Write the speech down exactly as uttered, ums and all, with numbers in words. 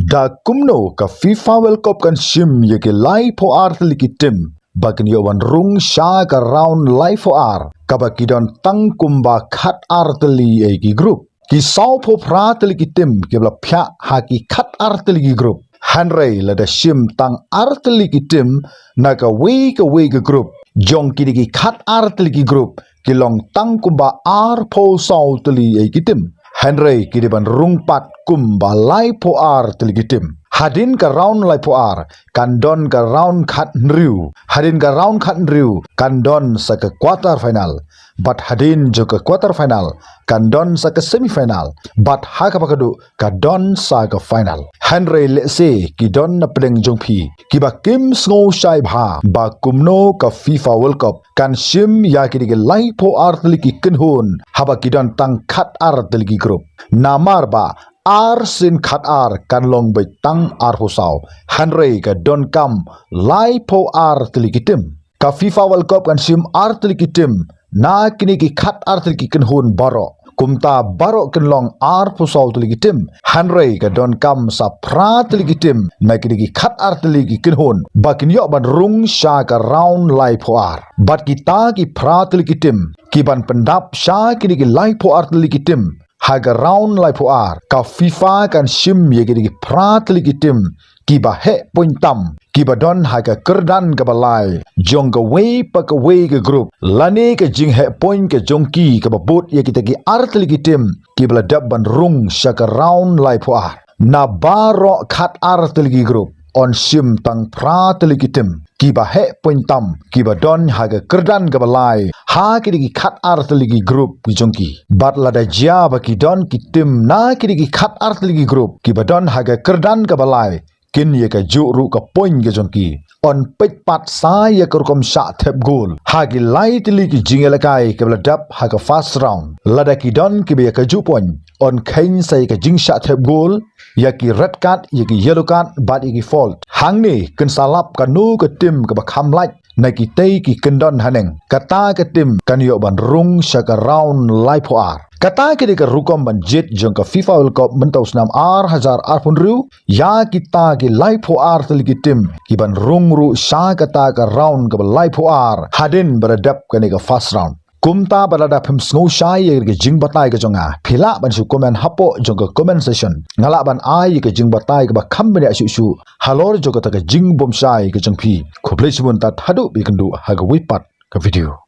Da kumno ka FIFA World Cup kan shim ïa ki laiphew ar tylli ki tim ba kin ïoh ban rung sha ka round laiphew ar, kaba ki don tang kumba khat ar tylli ïa ki group. Ki sawphew phra tylli ki tim kiba la phiah ha ki khat ar tylli ki group. Hynrei lada shim tang ar tylli ki tim na kawei kawei ka group jong kine ki khat ar tylli ki group, ki long tang kumba arphew saw tylli ïa ki tim. Hynrei ki dei ban rung pat kumba laiphew ar tylli ki tim. Hadien ka round laiphew ar kan don ka round khat hynriew. Hadien ka round khat hynriew kan don sa ka quarter final. Bad hadien jong ka quarter final kan don sa ka semi final. Bad ha kaba khadduh ka don sa ka final. Hynrei lehse ki don na pdeng jong phi kiba kim sngewshai bha ba kumno ka FIFA World Cup kan shim ïa kine ki laiphew ar tylli ki kynhun haba ki don tang khat ar tylli ki group. Namar ba ar sien khat ar kan long beit tang arphew saw. Hynrei ka donkam laiphew ar tylli ki tim. Ka FIFA World Cup kan shim ar tylli ki tim na kine ki khat ar tylli ki kynhun baroh. Kumta baroh kin long arphew saw tylli ki tim. Hynrei ka donkam sa phra tylli ki tim na kine ki khat ar tylli ki kynhun ba kin ïoh ban rung sha ka round laiphew ar. Bad kita ki phra tylli ki tim ki ban pyndap sha kine ki laiphew ar tylli ki tim ha ka round laiphew ar, ka FIFA kan shim ïa kine ki phra tylli ki tim kiba heh point tam, kiba don ha ka kyrdan kaba lai jong kawei pa kawei ka group, lane ka jingheh point ka jong ki kaba bud ïa kita ki ar tylli ki tim kiba la dep ban rung sha ka round laiphew ar. Na baroh khat ar tylli ki group yn shim tang phra tylli ki tim kiba heh point tam, kiba don ha ka kyrdan kaba lai ha kine ki khat ar tylli ki group ki jong ki. Bad lada jia ba ki don ki tim na kine ki khat ar tylli ki group kiba don ha ka kyrdan kaba lai, kin ïa kajuh ruh ka point ka jong ki. Yn peit pat sa ïa ka rukom shah thep gol ha ki lai tylli ki jingïalehkai kiba la dep ha ka first round. Lada ki don kiba ïa kajuh point, yn kheiñ sa ïa ka jingshah thep gol, ïa ki red card, ïa ki yellow card bad ïa ki foul. Hangne kin sa lap kano ka tim kaba kham lait na kitei ki kyndon haneng. Kata ka tim kan ïoh ban rung sha ka round laiphew ar. Kata ka dei ka rukom ban jied jong ka FIFA World Cup mynta u snem ar hajar arphew hynriew, ïa kita ki laiphew ar tylli ki tim ki ban rung ruh sha kata ka round kaba laiphew ar hadien ba la dep kane ka first round. Kumta ba lada phim sngewshai ïa ka jingbatai ka jong nga, phi lah ban shu comment hapoh jong ka comment section. Nga lah ban ai ïa ka jingbatai kaba kham bniah shuh shuh halor jong kata ka jingbymshai ka jong phi. Khublei shibun, tad haduh ba ïakynduh ha kawei pat ka video.